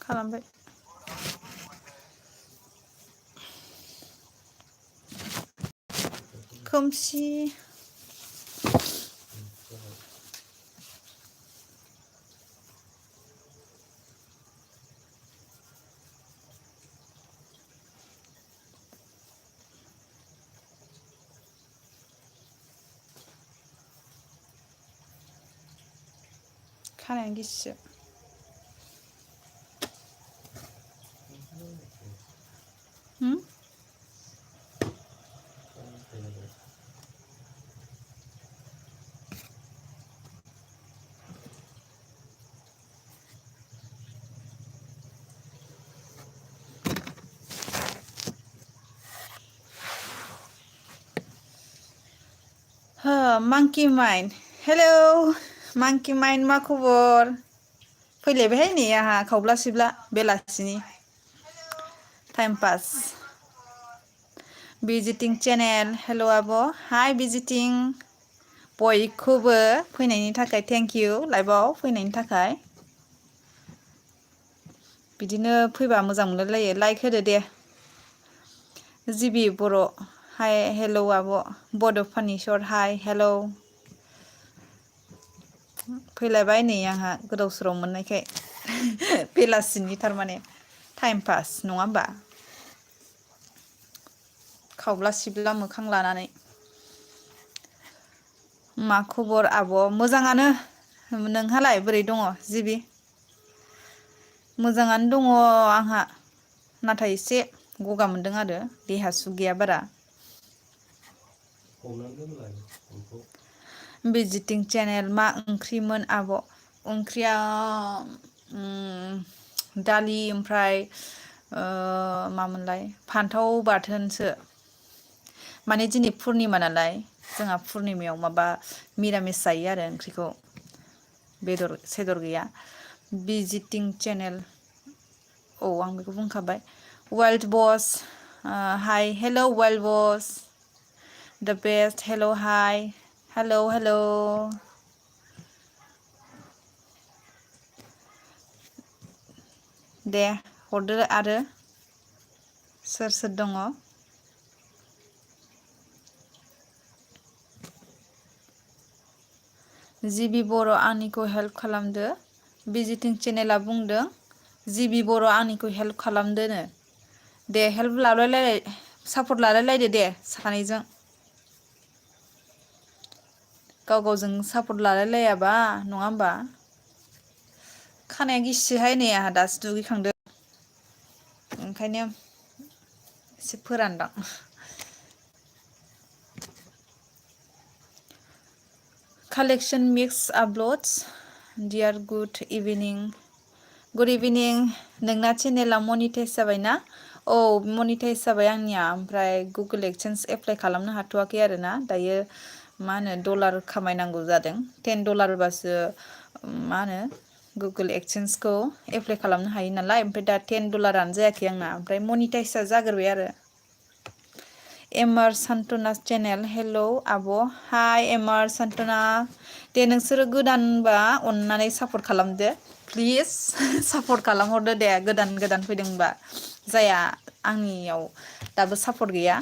खालामबाय खोमसि खानाया गिसिसो Monkey Mind. Hello, Monkey Mind मा खबर? फैलायबायहाय नै आंहा खावब्ला सिबला बेलासिनि time pass visiting channel. Hello आब' Hi visiting बयखौबो फैनायनि थाखाय thank you लाइभआव फैनायनि थाखाय बिदिनो फैबा मोजां मोनलायलायो लाइक होदो दे जिबि बर' हाय हेलौ आब' बड' फानिसर हाय हेलौ फैलायबाय नै आंहा गोदाव सोराव मोननायखाय बेलासिनि थारमाने टाइम पास नङा होमबा खावब्ला सिबला मोखां लानानै मा खबर आब' मोजाङानो नोंहालाय बोरै दङ जिबि मोजाङानो दङ आंहा नाथाय एसे गगा मोनदों आरो देहा सुग गैया बारा भिजिटिं चेनेल मा ओंख्रिमोन आब' ओंख्रिया दालि ओमफ्राय मामोनलाय फान्थाव बाथोनसो माने दिनै पुर्निमा नालाय जोंहा पुर्निमायाव माबा मिरामिस जायो आरो ओंख्रिखौ बेदर सेदर गैया भिजिटिं चेनेल औ आं बेखौ बुंखाबाय वाइल्ड बस हाय हेलौ वाइल्ड बस द बेस्ट हेलौ हाय हेलौ हेलौ दे हरदो आरो सोर सोर दङ जिबि बर' आंनिखौ हेल्प खालामदो भिजिटिं चेनेला बुंदों जिबि बर' आंनिखौ हेल्प खालामदोनो दे हेल्प लालायलाय सापर्ट लालायलायदो दे सानैजों गाव गावजों सापर्ट लालाय लायाबा नङा होमबा खानाया गिसिहाय नै आंहा दासो दुगैखांदो ओंखायनो एसे फोरानदों collection mix uploads dear good evening नोंना चेनेला मनिटाइज जाबायना औ मनिटाइज जाबाय आंनिया ओमफ्राय गुगोल एक्सेन्स एप्लाइ खालामनो हाथ'वाखै आरोना दायो मा होनो डलार खामायनांगौ जादों $10 बासो मा होनो गुगोल एक्सेन्सखौ एप्लाइ खालामनो हायो नालाय ओमफ्राय दा $10 जायाखै आंना ओमफ्राय मनिटाइसआ जाग्रोबाय आरो एमार सान्टना चेनेल हेलौ आब' हाय एमार सान्टना दे नोंसोरो गोदानबा अननानै सापर्ट खालामदो प्लिज सापर्ट खालामहरदो दे गोदान फैदोंबा जाया आंनियाव दाबो सापर्ट गैया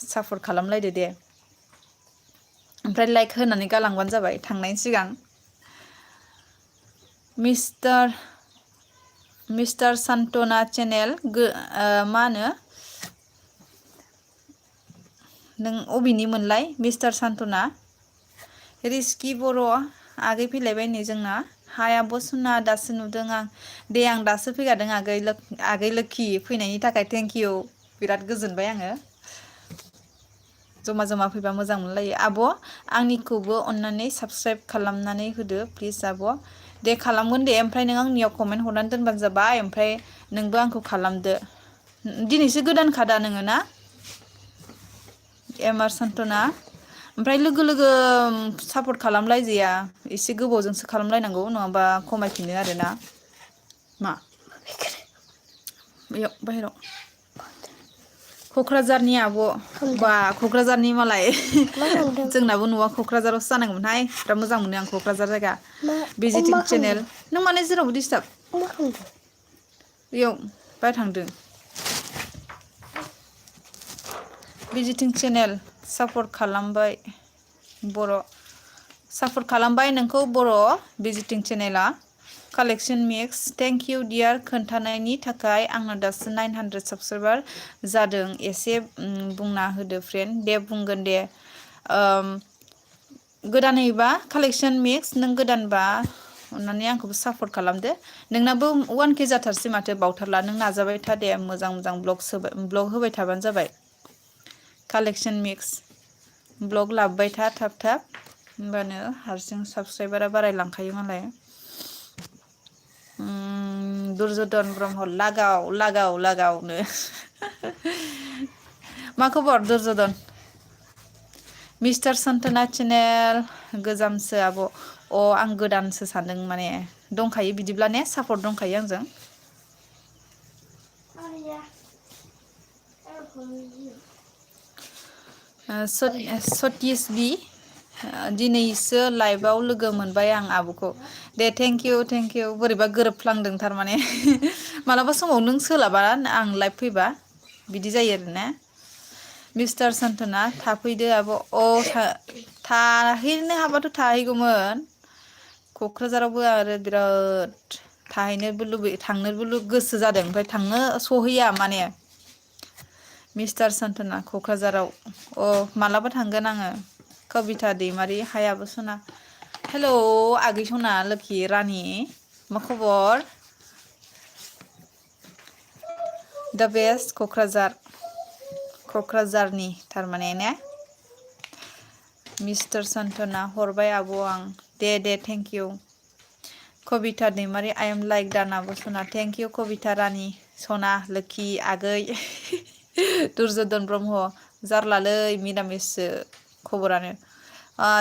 सापर्ट खालामलायदो दे ओमफ्राय लाइक होनानै गालांबानो जाबाय थांनायनि सिगां मिस्टार सान्टना चेनेल मा होनो नों अबेनि मोनलाय मिस्टार सान्टना रिस्कि बर' आगै फैलायबाय नै जोंना हाय आब' सुना दासो नुदों आं दे आं दासो फैगादों आगै लोखि फैनायनि थाखाय थेंक इउ बिराद गोजोनबाय आङो जमा जमा फैबा मोजां मोनलायो आब' आंनिखौबो अननानै साबसक्राइब खालामनानै होदो प्लिज आब' दे खालामगोन दे ओमफ्राय नों आंनियाव कमेन्ट हरनानै दोनबानो जाबाय ओमफ्राय नोंबो आंखौ खालामदो दिनैसो गोदानखादा नोङो ना एमार सान्टना ओमफ्राय लोगो सापर्ट खालामलायजाया एसे गोबावजोंसो खालामलायनांगौ नङाबा खमायफिनो आरोना मा बेयाव बाहेराव क'क्राझारनि आब' बा क'क्राझारनि मालाय जोंनाबो न'आ क'क्राझारावसो जानांगौमोनहाय बिराद मोजां मोनो आं क'क्राझार जायगा भिजिटिं चेनेल नों माने जेरावबो डिस्टार्ब बेयाव बाय थांदों भिजिटिं चेनेल सापर्ट खालामबाय बर' सापर्ट खालामबाय नोंखौ बर' भिजिटिं चेनेला collection mix thank you dear खोन्थानायनि थाखाय आंना दासो 900 साबस्क्राइबार जादों एसे बुंना होदो फ्रेन्ड दे बुंगोन दे गोदानैबा कालेक्सन मिक्स नों गोदानबा अन्नानै आंखौबो सापर्ट खालामदो नोंनाबो 1K जाथारसै माथो बावथारला नों नाजाबाय था दे मोजां मोजां ब्लग होबाय थाबानो जाबाय कालेक्सन मिक्स ब्लग लाबोबाय था थाब थाब होमबानो हारसिं साबस्क्राइबारा बारायलांखायो मालाय दुर्जधन ब्रह्म लागावनो मा खबर दुर्जधन मिस्टार सन्तना चेनेल गोजामसो आब' आं गोदानसो सानदों माने दंखायो बिदिब्ला ने सापर्ट दंखायो आंजों सतीश बि दिनैसो लाइभआव लोगो मोनबाय आं आब'खौ दे थेंक इउ बोरैबा गोरोबफ्लांदों थारमाने मालाबा समाव नों सोलाबा आं लाइभ फैबा बिदि जायो आरोना मिस्टार सन्तना थाफैदो आब' थाहैनो हाबाथ' थाहैगौमोन क'क्राझारावबो आरो बिराद थांनोबो गोसो जादों ओमफ्राय थांनो सहैया माने मिस्टार सन्तना क'क्राझाराव मालाबा थांगोन आङो कबिता दैमारि हाय आब' सना हेलौ आगै सना लोखि रानि मा खबर दा बेस्ट क'क्राझारनि थारमाने ने मिस्टार सन्तना हरबाय आब' आं दे thank you Kabita Daimary I am like दाना बसना थेंक इउ कबिता रानि सना लोखि आगै दुर्जधन ब्रह्म जारलालै मिरामिससो खबरानो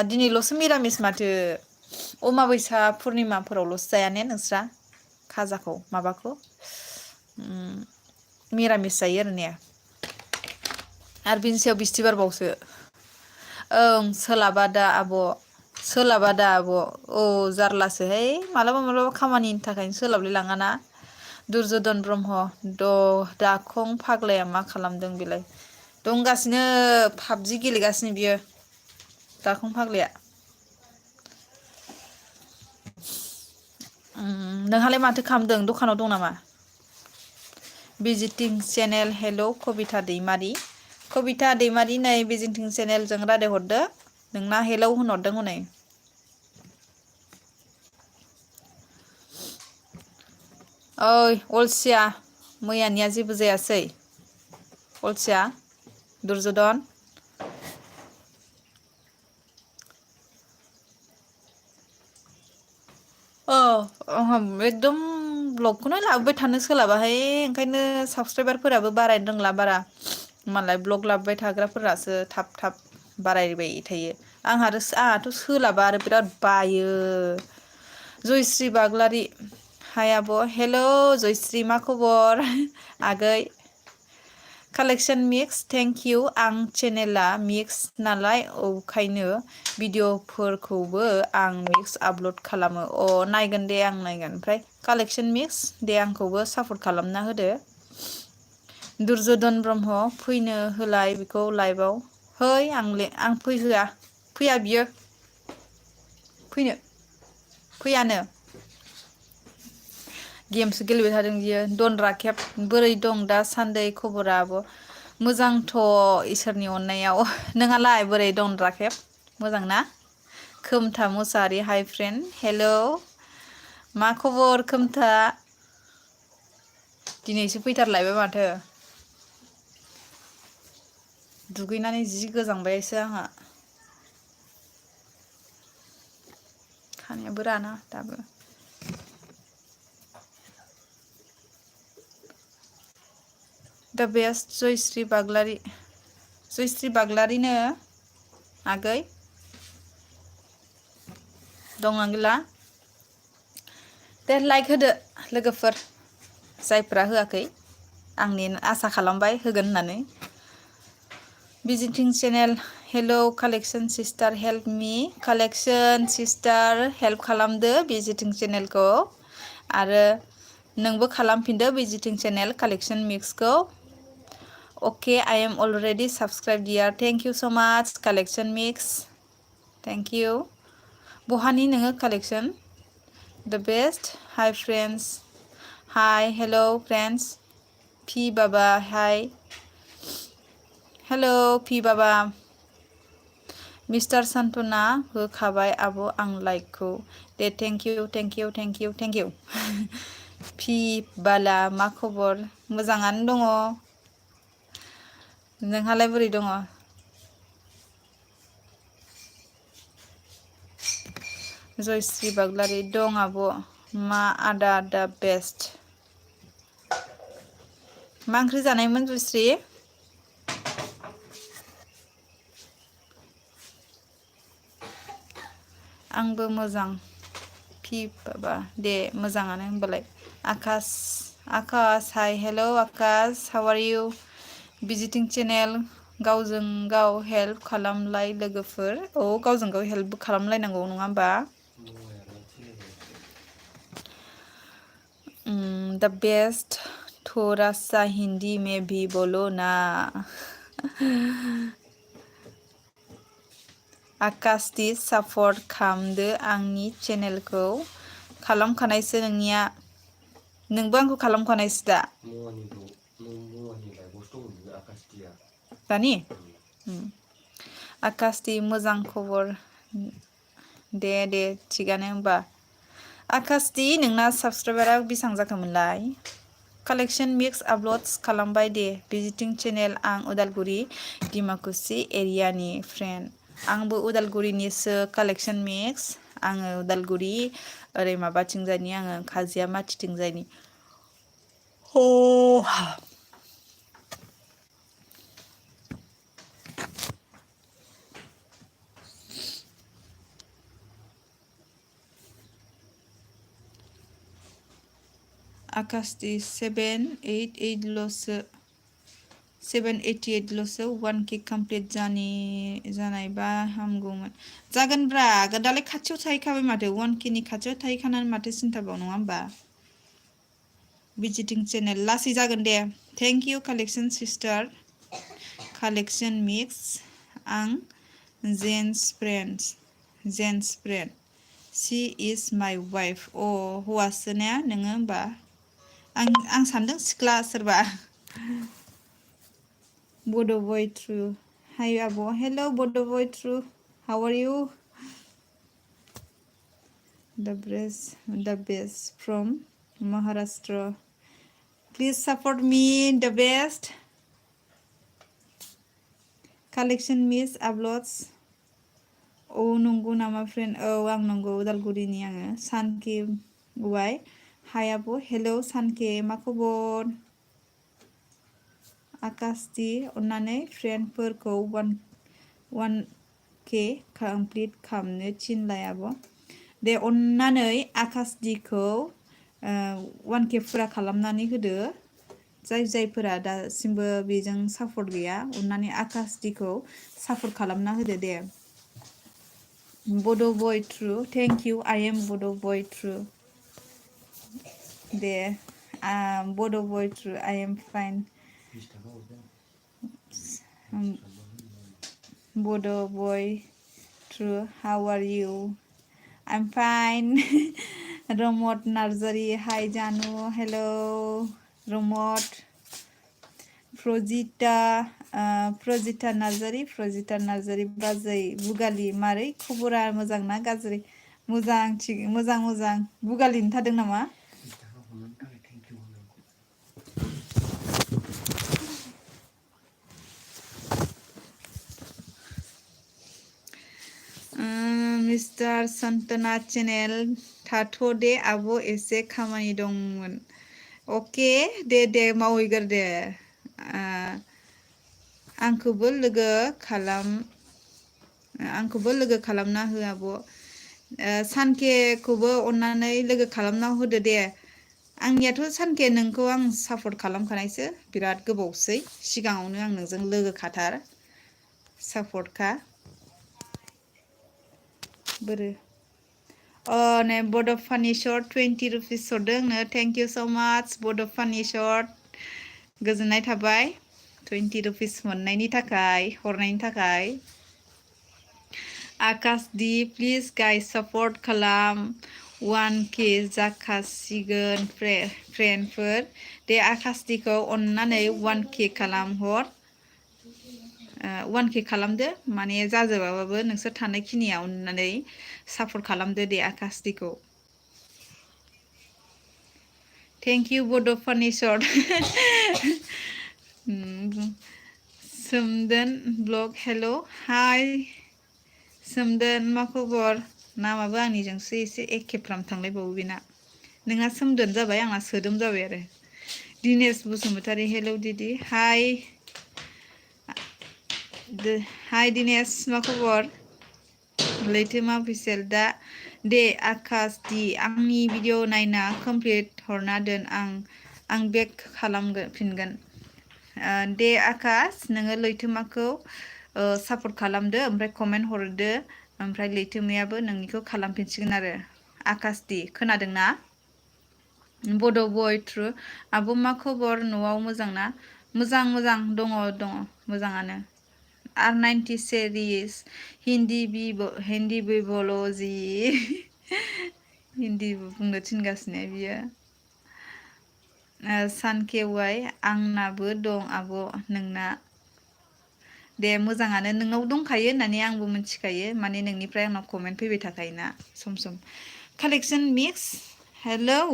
दिनैल'सो मिरामिस माथो अमाबैसा पुर्निमाफोरावल'सो जाया ने नोंस्रा खाजाखौ माबाखौ मिरामिस जायो आरो ने आरो बिनि सायाव बिस्थिबारबावसो ओं सोलाबा दा आब' जारलासोहाय मालाबा खामानिनि थाखायनो सोलाबलाय लाङाना दुर्जधन ब्रह्म दाखं फाग्लाया मा खालामदों बेलाय दंगासिनो पाबजि गेलेगासिनो बियो दाखं फाग्लाया नोंहालाय माथो खालामदों दखानाव दं नामा भिजिटिं चेनेल हेलौ कबिता दैमारि नै भिजिटिं चेनेलजों रायज्लायहरदो नोंना हेलौ होनहरदों हनै ओइ अलसिया मैयानिया जेबो जायासै अलसिया दुर्जधन एकदम ब्लगखौनो लाबोबाय थानो सोलाबाहाय ओंखायनो साबसक्राइबारफोराबो बारायनो रोंला बारा मालाय ब्लग लाबोबाय थाग्राफोरासो थाब बारायबाय थायो आंहाथ' सोलाबा आरो बिराद बायो जयश्री बाग्लारि हाय आब' हेलौ जयश्री मा खबर आगै कालेक्सन मिक्स थेंक इउ आं चेनेला मिक्स नालाय ओंखायनो भिडिअफोरखौबो आं मिक्स आपल'ड खालामो नायगोन दे आं नायगोन ओमफ्राय कालेक्सन मिक्स दे आंखौबो सापर्ट खालामना होदो दुर्जधन ब्रह्म फैनो होलाय बेखौ लाइभआव है आं फैया बियो फैयानो गेमसो गेलेबाय थादों बियो दन राखेब बोरै दं दासान्दै खबरा आब' मोजांथ' इसोरनि अननायाव नोंहालाय बोरै दं राखेब मोजां ना खोमथा मुसाहारि हाय फ्रेन्ड हेलौ मा खबर खोमथा दिनैसो फैथारलायबाय माथो दुगैनानै जि गोजांबायसो आंहा खानायाबो राना दाबो दा बेस्ट जयश्री बाग्लारिनो आगै दंना गैला दे लाइक होदो लोगोफोर जायफ्रा होआखै आंनि आसा खालामबाय होगोन होननानै visiting channel. Hello collection sister, help me. Collection sister help खालामदो visiting channel को आरो नोंबो खालामफिनदो visiting channel collection mix को. Okay, I am already subscribed dear. Thank you so much collection mix. Thank you. बहानि नोङो collection? The best. Hi friends. Hi, hello friends. P Baba, hi. Hello P Baba. Mr. Santona होखाबाय आब' आं लाइकखौ दे thank you. P बाला मा खबर? मोजाङानो दङ। नोंहालाय बोरै दङ? जयश्री बाग्लारि दं आब' मा आदा दा बेस्ट। मा ओंख्रि जानायमोन जयश्री? आंबो मोजां। पि बाबा दे मोजाङानो होनबालाय। Akash hi hello Akash how are you? Visiting channel गावजों गाव हेल्प खालामलाय लोगोफोर। औ गावजों गाव हेल्प खालामलायनांगौ नङा होमबा? द बेस्ट थोड़ा सा हिंदी में भी बोलो ना। आकाश दी सापर्ट खालामदो आंनि चेनेलखौ। खालामखानायसो नोंनिया। नोंबो आंखौ खालामखानायसो दा? दानि? आकाश दी मोजां खबर। दे थिगानो होमबा। आकाश दी नोंना साबस्क्राइबारा बेसेबां जाखोमोनलाय? कालेक्शन मिक्स आपल'ड्स खालामबाय दे भिजिटिं चेनेल आं उदालगुरि डिमाकुसि एरियानि फ्रेन्ड। आंबो उदालगुरिनिसो कालेक्शन मिक्स। आङो उदालगुरि ओरै माबाथिंजायनि आङो काजियामाथिथिंजायनि। आकाश दी 788 ल'सो 1K कमप्लिट जानायबा हामगौमोन। जागोनब्रा दालाय खाथियाव थाहैखाबाय माथो 1K नि खाथियाव थाहैखानानै माथो सिन्थाबाव नङा होमबा? भिजिटिं चेनेल लासै जागोन दे। Thank you collection sister collection mix आं जेन्स friend she is my wife. अ हौवासो ना नोङो होमबा? आं सानदों सिख्ला सोरबा। BodoVlogger हाय आब' hello BodoVlogger how are you? The best from Maharashtra. Please support me the best. Collection miss uploads. औ नंगौ नामा फ्रेन्ड? औ आं नंगौ उदालगुरिनि आङो सानके वाइ। हाय आब' हेलो सानके मा खबर? आकाश दी अन्नानै फ्रेन्डफोरखौ 1K कमप्लिट खालामनो थिनलाय आब'। दे अन्नानै आकाश दीखौ 1K फुरा खालामनानै होदो। जायफोरा दासिमबो बेजों सापर्ट गैया अन्नानै आकाश दीखौ सापर्ट खालामना होदो दे। BodoVlogger thank you I am BodoVlogger दे BodoVlogger I am fine. BodoVlogger how are you? I'm fine. Romot Narzari, hi Janu, hello. Romot. Projita Narzari, Bazai, Bugali, Mari, Kubura, Mozang, Nagazri, Mozang, Bugalin Tading nama. Mr. Santana channel थाथ' दे आब' एसे खामानि दंमोन। अके दे मावहैगोर दे। आंखौबो लोगो खालामना हो आब'। सानकेखौबो अन्नानै लोगो खालामना होदो दे। आंनियाथ' सानके नोंखौ आं सापर्ट खालामखानायसो बिराद गोबावसै सिगाङावनो आं नोंजों लोगोखाथार। सापर्ट का बोरो नै बड' फानि शर्ट 20 रुपिस हरदों नो थेंक इउ सो माच बड' फानि शर्ट गोजोननाय थाबाय 20 रुपिस मोननायनि थाखाय हरनायनि थाखाय आकाश दी प्लिज गाइस सपोर्ट खालाम 1K जाखासिगोन फ्रेन्डफोर दे आकाश दीखौ अननानै 1K खालाम हर 1K खालामदो माने जाजोबाबाबो नोंसोर थानाय खिनिया अननानै सापर्ट खालामदो दे आकाश दीखौ थेंक इउ बड' फानि शर्ट सोमदोन ब्लग हेल' हाय सोमदोन मा खबर नामाबो आंनिजोंसो एसे एखेफ्राम थांलायबावो बेना नोंहा सोमदोन जाबाय आंना सोदोम जाबाय आरो दिनेश बसुमतारी हेलौ दिदी हाय दिनेश मा खबर लैथोमा अफिसियेल दा दे आकाश दी आंनि भिडिअ नायना कमप्लिट हरना दोन आं बेक खालामफिनगोन दे आकाश नोङो लैथोमाखौ सापर्ट खालामदो ओमफ्राय कमेन्ट हरदो ओमफ्राय लैथोमायाबो नोंनिखौ खालामफिनसिगोन आरो आकाश दी खोनादोंना बड' बय थ्रु आब' मा खबर न'आव मोजां ना मोजां दङ मोजाङानो R90 series हिन्दी भी बोलो जी हिन्दी बुंनो थिनगासिनो बियो सानखेवाय आंनाबो दं आब' नोंना दे मोजाङानो नोंनाव दंखायो होननानै आंबो मिथिखायो माने नोंनिफ्राय आंनाव कमेन्ट फैबाय थाखायोना सम कालेक्सन मिक्स हेलौ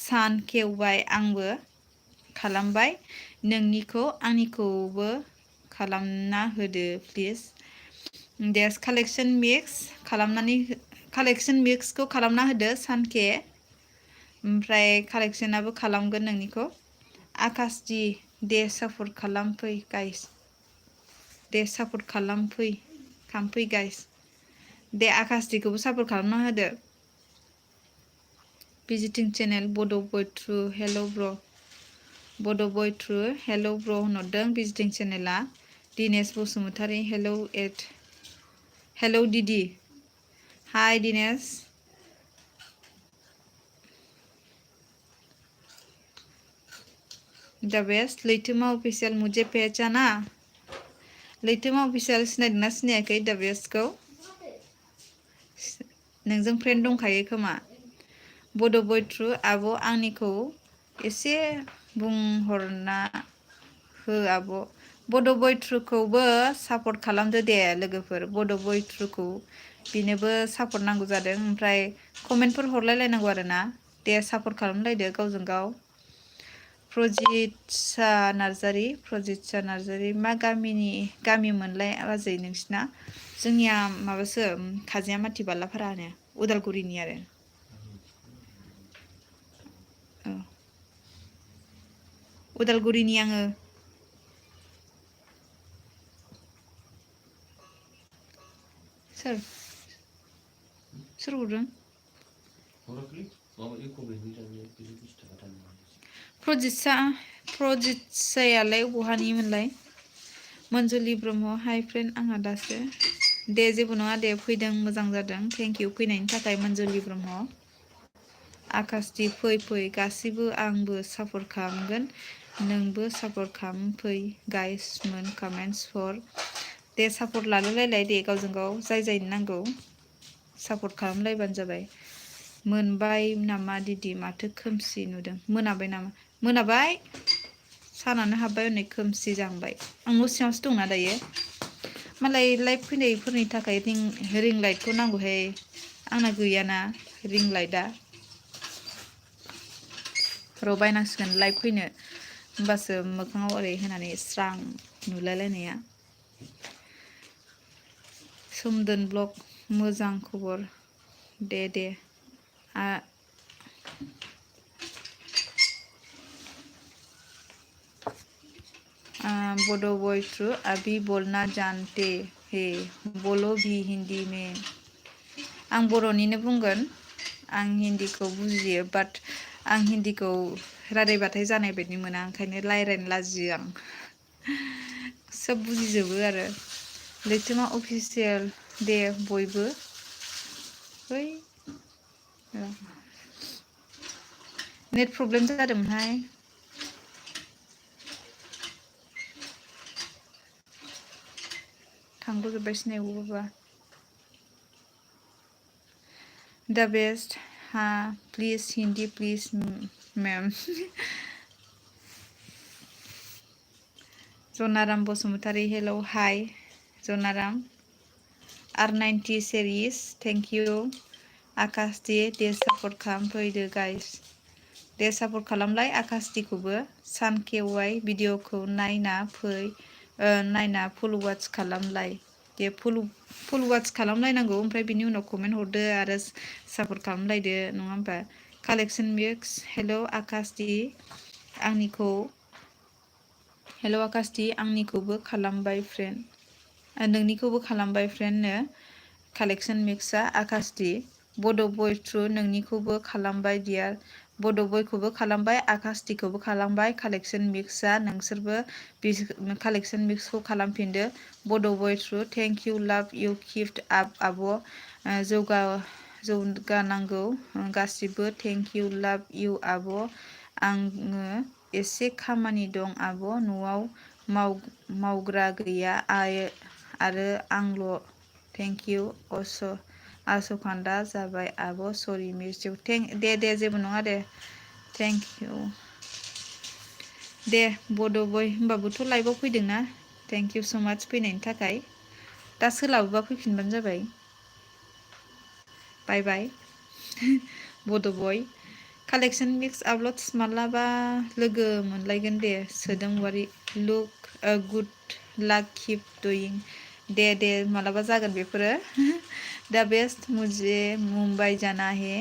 सानखेवाय आंबो खालामबाय नोंनिखौ आंनिखौबो खालामना होदो प्लिज दे कालेक्सन मिक्सखौ खालामना होदो सानखे ओमफ्राय कालेक्सनाबो खालामगोन नोंनिखौ आकाश दि दे सापर्ट खालामफै गाइस दे support खालामफै guys they Akash दिखौबो support खालामना होदो भिजिटिं चेनेल बड' बय थ्रु हेल' ब्र बड' बय थ्रु हेल' ब्र होनहरदों भिजिटिं चेनेला दिनेश बसुमतारी हेलौ दिदी हाय दिनेश द बेस्ट लैथोमा अफिसियेल मुझे पहचाना लैथोमा अफिसियेल सिनायदोंना सिनायाखै द बेस्टखौ नोंजों फ्रेन्ड दंखायो खोमा बड' बय थ्रु आब' आंनिखौ एसे बुंहरना हो आब' बड' बय थ्रुखौबो सापर्ट खालामदो दे लोगोफोर बड' बय थ्रुखौ बेनोबो सापर्ट नांगौ जादों ओमफ्राय कमेन्टफोर हरलायलायनांगौ आरो ना दे सापर्ट खालामलायदो गावजों गाव प्रजितसा नार्जारि मा गामि मोनलाय बाजै नोंसिना जोंनिया माबासो खाजियामाथि बालाफारा होनो उदालगुरिनि आरो उदालगुरिनि आङो सोर हरदों प्रजितसायालाय बहानिमोनलाय मन्जुलि ब्रह्म हाय फ्रेन्ड आंहा दासो दे जेबो नङा दे फैदों मोजां जादों थेंक इउ फैनायनि थाखाय मन्जुलि ब्रह्म आकाशदि फै गासिबो आंबो सापर्ट खालामगोन नोंबो सापर्ट खालामफै गाइस मोन कमेन्टस फर दे सापर्ट लालायलाय दे गावजों गाव जायनो नांगौ सापर्ट खालामलायबानो जाबाय मोनबाय नामा दिदि माथो खोमसि नुदों मोनाबाय नामा मोनाबाय सानानो हाबबाय हनै खोमसि जाहांबाय आं न' सिङावसो दंना दायो मालाय लाइभ फैनायफोरनि थाखाय रिं लाइटखौ नांगौहाय आंना गैयाना रिं लाइटआ र' बायनांसिगोन लाइभ फैनो होमबासो मोखाङाव ओरै होनानै स्रां नुलायलायनाया सोमदोन ब्लग मोजां खबर दे बड' बय थ्रु अभी बोलना जानते हे बोलो भी हिंदी में आं बर'निनो बुंगोन आं हिन्दीखौ बुजियो बाट आं हिन्दीखौ रायलायबाथाय जानाय बायदि मोना ओंखायनो रायलायनो लाजियो आं सोब बुजिजोबो आरो लैथोमा अफिसियेल दे बयबो है नेट प्रब्लेम जादोंमोनहाय थांबोजोब्बाय सिनायखौबा द बेस्ट हा please Hindi please ma'am Janaram Basumatary hello hi Janaram R90 series thank you आकाशदि दे सापर्ट खालामफैदो गाइस दे सापर्ट खालामलाय आकाशदिखौबो सानखेवाइ भिडिअखौ नायना फै नायना फुल वाच खालामलाय दे फुल वाच खालामलायनांगौ ओमफ्राय बिनि उनाव कमेन्ट हरदो आरो सापर्ट खालामलायदो नङा होमबा कालेक्सन मिक्स हेलौ आकाशदि आंनिखौ हेलौ आकाशदि आंनिखौबो खालामबाय फ्रेन्ड नोंनिखौबो खालामबाय फ्रेन्डनो कालेक्सन मिक्सआ आकाशदि बड' बय थ्रु नोंनिखौबो खालामबाय डियार बड' बयखौबो खालामबाय आकाशदिखौबो खालामबाय कालेक्सन मिक्सआ नोंसोरबो कालेक्सन मिक्सखौ खालामफिनदो बड' बय थ्रु थेंक इउ लाभ इउ किप्ट आप आब' जौगानांगौ गासिबो थेंक इउ लाभ इउ आब' आङो एसे खामानि दं आब' न'आव मावग्रा गैया आरो आंल' थेंक इउ आस'खान्दा जाबाय आब' सरि मिस इउ दे जेबो नङा दे थेंक इउ दे बड' बय होमबाबोथ' लाइभआव फैदोंना थेंक इउ स' माच फैनायनि थाखाय दा सोलाबोबा फैफिनबानो जाबाय बाय बाय बड' बय कालेक्सन मिक्स आपल'ड्स मालाबा लोगो मोनलायगोन दे सोदोमवारि लुक गुड लाक किप डुइं दे मालाबा जागोन बेफोरो दा बेस्ट मुझे मुम्बाइ जाना है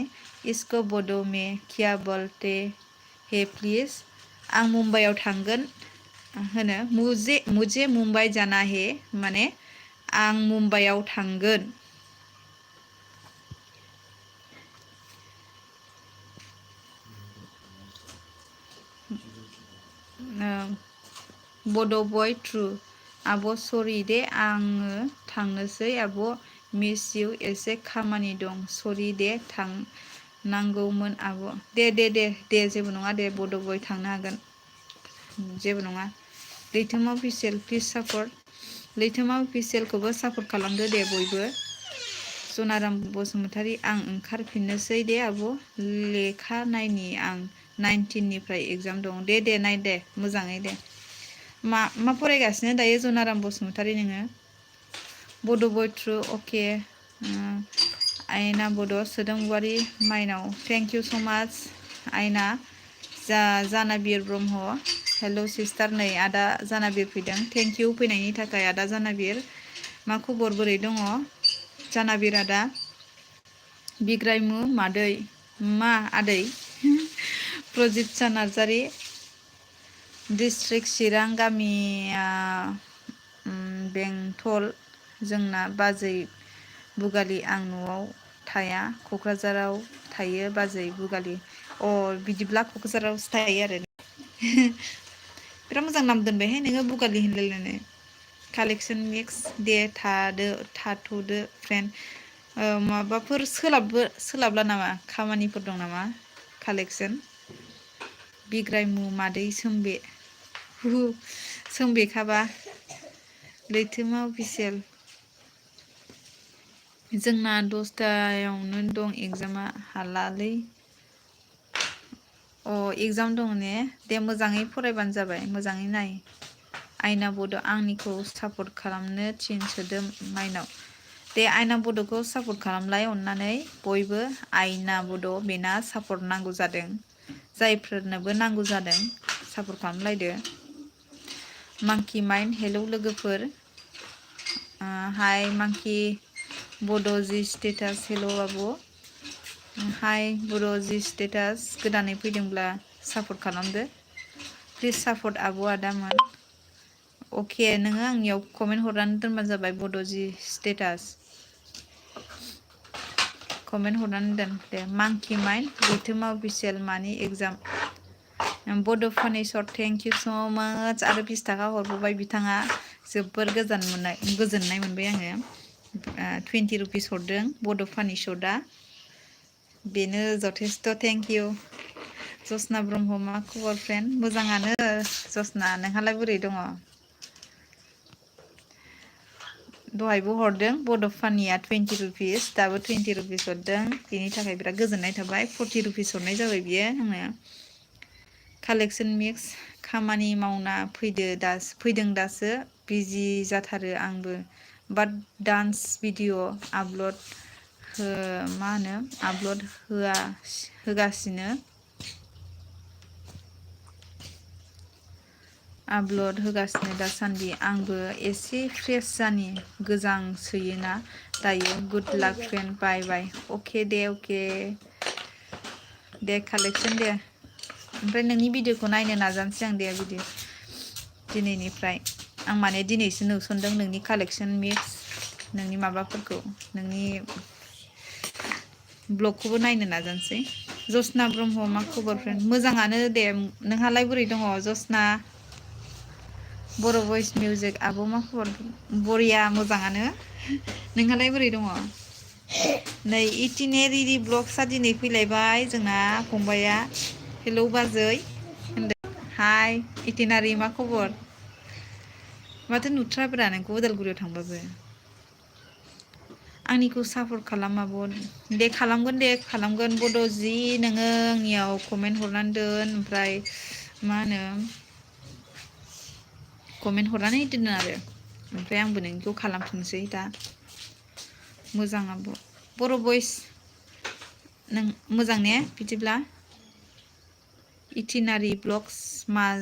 इसको बड' में क्या बोलते हे प्लिज आं मुम्बाइआव थांगोन होनो मुझे मुम्बाइ जाना है माने आं मुम्बाइआव थांगोन बड' बय थ्रु आब' सरि दे आङो थांनोसै आब' मिस इउ एसे खामानि दं सरि दे थांनांगौमोन आब' दे जेबो नङा दे बड' बय थांनो हागोन जेबो नङा लैथोमा अफिसियेल प्लिज सापर्ट लैथोमा अफिसियेलखौबो सापर्ट खालामदो दे बयबो जनाराम बसुमतारी आं ओंखारफिननोसै दे आब' लेखा नायनि आं 19निफ्राय एगजाम दं दे नाय दे मोजाङै दे मा फरायगासिनो दायो जनाराम बसुमतारी नोङो बड' बय थ्रु अके आयना बड' सोदोमवारि माइनाव थेंक इउ स' माच आयना जानाबिर ब्रह्म हेलौ सिस्टार नै आदा जानाबिर फैदों थेंक इउ फैनायनि थाखाय आदा जानाबिर मा खबर बोरै दङ जानाबिर आदा बिग्रायमु मादै मा आदै प्रजितसा नार्जारि डिस्ट्रिक्ट चिरां गामिया बेंटल जोंना बाजै बुगालि आं न'आव थाया क'क्राझाराव थायो बाजै बुगालि बिदिब्ला क'क्राझारावसो थायो आरो बिराद मोजां नाम दोनबायहाय नोङो बुगालि होनलायलायनाय कालेक्सन मिक्स दे थाथ'दो फ्रेन्ड माबाफोर सोलाबला नामा खामानिफोर दं नामा कालेक्सन बिग्रायमु मादै सोमबेखाबा लैथोमा अफिसियेल जोंना 10टायावनो दं एगजामा हालालै एगजाम दङ ने दे मोजाङै फरायबानो जाबाय मोजाङै नाय आयना बड' आंनिखौ सापर्ट खालामनो थिन सोदोम माइनाव दे आयना बड'खौ सापर्ट खालामलाय अननानै बयबो आयना बड' बेना सापर्ट नांगौ जादों जायफोरनोबो नांगौ जादों सापर्ट खालामलायदो मांकि माइन्ड हेलौ लोगोफोर हाय मांकि बड' जि स्टेटास हेलौ आब' हाय बड' जि स्टेटास गोदानै फैदोंब्ला सापर्ट खालामदो प्लिज सापर्ट आब' आदामोन अके नोङो आंनियाव कमेन्ट हरनानै दोनबानो जाबाय बड' जि स्टेटास कमेन्ट हरनानै दोन दे मांकि माइन्ड लैथोमा अफिसियेल मानि एगजाम बड' फानि सर्ट थेंक इउ स' माच आरो 20 थाखा हरबोबाय बिथाङा जोबोर गोजोननाय मोनबाय आङो 20 रुपिस हरदों बड' फानि सदा बेनो जथेस्थ' थेंक इउ जसना ब्रह्म मा खबर फ्रेन्ड मोजाङानो जसना नोंहालाय बोरै दङ दहायबो हरदों बड' फानिया 20 रुपिस दाबो 20 रुपिस हरदों बेनि थाखाय बिराद गोजोननाय थाबाय 40 रुपिस हरनाय जाबाय बियो आंनो कालेक्सन मिक्स खामानि मावना फैदों दासो बिजि जाथारो आंबो बाट डान्स भिडिअ आपल'ड होगासिनो दासान्दि आंबो एसे फ्रेस जानि गोजांसोयोना दायो गुड लाक फ्रेन्ड बाय बाय अके दे कालेक्सन दे ओमफ्राय नोंनि भिडिअखौ नायनो नाजानोसै आं दे बिदि दिनैनिफ्राय आं माने दिनैसो नुसनदों नोंनि कालेक्सन मिक्स नोंनि माबाफोरखौ नोंनि ब्लगखौबो नायनो नाजानोसै जसना ब्रह्म मा खबर फ्रेन्ड मोजाङानो दे नोंहालाय बोरै दङ जसना बर' भइस मिउजिक आब' मा खबर बरिया मोजाङानो नोंहालाय बोरै दङ नै इटिनेरिरि ब्लगसा दिनै फैलायबाय जोंना फंबाया हेलौ बाजै होनदों हाय इटिनारि मा खबर माथो नुथ्राब्रा नोंखौ उदालगुरियाव थांबाबो आंनिखौ सापर्ट खालाम आब' दे खालामगोन बड' जि नोङो आंनियाव कमेन्ट हरनानै दोन ओमफ्राय मा होनो कमेन्ट हरनानै दोनो आरो ओमफ्राय आंबो नोंखौ खालामफिनसै दा मोजां आब' बर' भइस नों मोजां ने बिदिब्ला इटिनारि ब्लग्स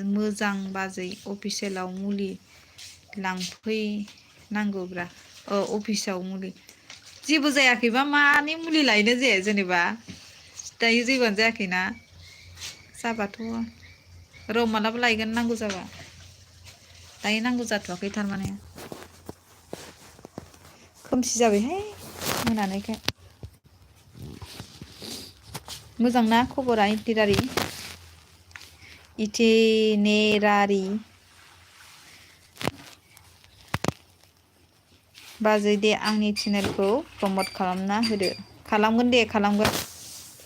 मोजां बाजै अफिसियेलाव मुलि लांफैनांगौब्रा अफिसाव मुलि जेबो जायाखैबा मानि मुलि लायनो जेनेबा दायो जेबोआनो जायाखैना जाबाथ' र' मालाबा लायगोन नांगौ जाबा दायो नांगौ जाथ'वाखै थारमाने खोमसि जाबायहाय मोनानायखाय मोजांना खबरा इटिनेरारि बाजै दे आंनि चेनेलखौ प्रमट खालामना होदो खालामगोन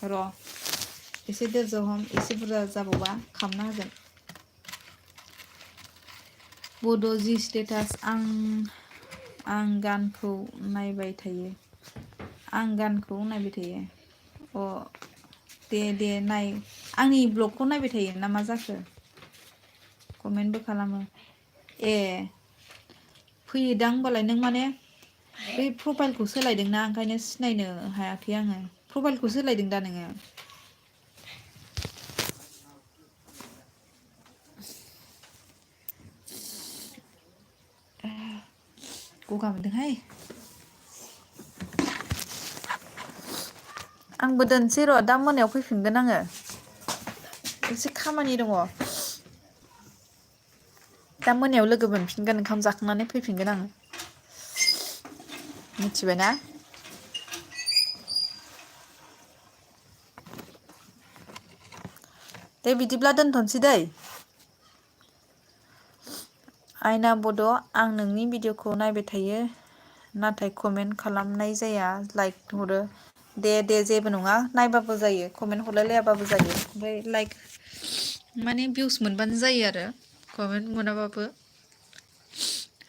र' एसे दोरजहम एसे बुरजा जाबावबा खालामना होगोन बड' जि स्टेटास आं गानखौ नायबाय थायो अ दे नाय आंनि ब्लगखौ नायबाय थायो ना मा जाखो कमेन्टबो खालामो ए फैयोदां होनबालाय नों माने बै प्रफाइलखौ सोलायदोंना ओंखायनो सिनायनो हायाखै आङो प्रफाइलखौ सोलायदों दा नोङो गगा मोनदोंहाय आंबो दोनसै र' दा मोनायाव फैफिनगोन आङो एसे खामानि दङ दा मोनायाव लोगो मोनफिनगोन ओंखाम जाखांनानै फैफिनगोन आं मिथिबायना दे बिदिब्ला दोनथ'नोसै दै आयना बड' आं नोंनि भिडिअखौ नायबाय थायो नाथाय कमेन्ट खालामनाय जाया लाइक हरो दे जेबो नङा नायबाबो जायो कमेन्ट हरलायलायाबाबो जायो ओमफ्राय लाइक माने भिउस मोनबानो जायो आरो कमेन्ट मोनाबाबो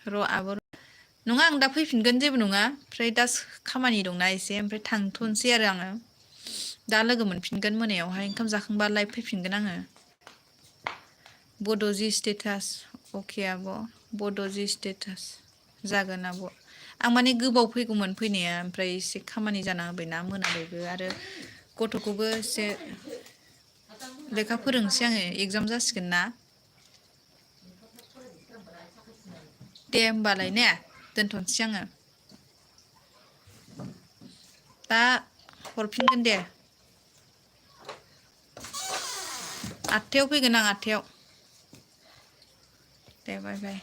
र' आब' नङा आं दा फैफिनगोन जेबो नङा ओमफ्राय दा खामानि दंना एसे ओमफ्राय थांथ'नोसै आरो आङो दा लोगो मोनफिनगोन मोनायावहाय ओंखाम जाखांबा लाइभ फैफिनगोन आङो बड' जि स्टेटास अके आब' बड' जि स्टेटास जागोन आब' आं माने गोबाव फैगौमोन फैनाया ओमफ्राय एसे खामानि जाना होबायना मोनाबायबो आरो गथ'खौबो एसे लेखा फोरोंसै आङो एगजाम जासिगोन ना दे होमबालाय ने दोनथ'नोसै आङो दा हरफिनगोन दे 8थायाव फैगोन आं 8थायाव दे बाय बाय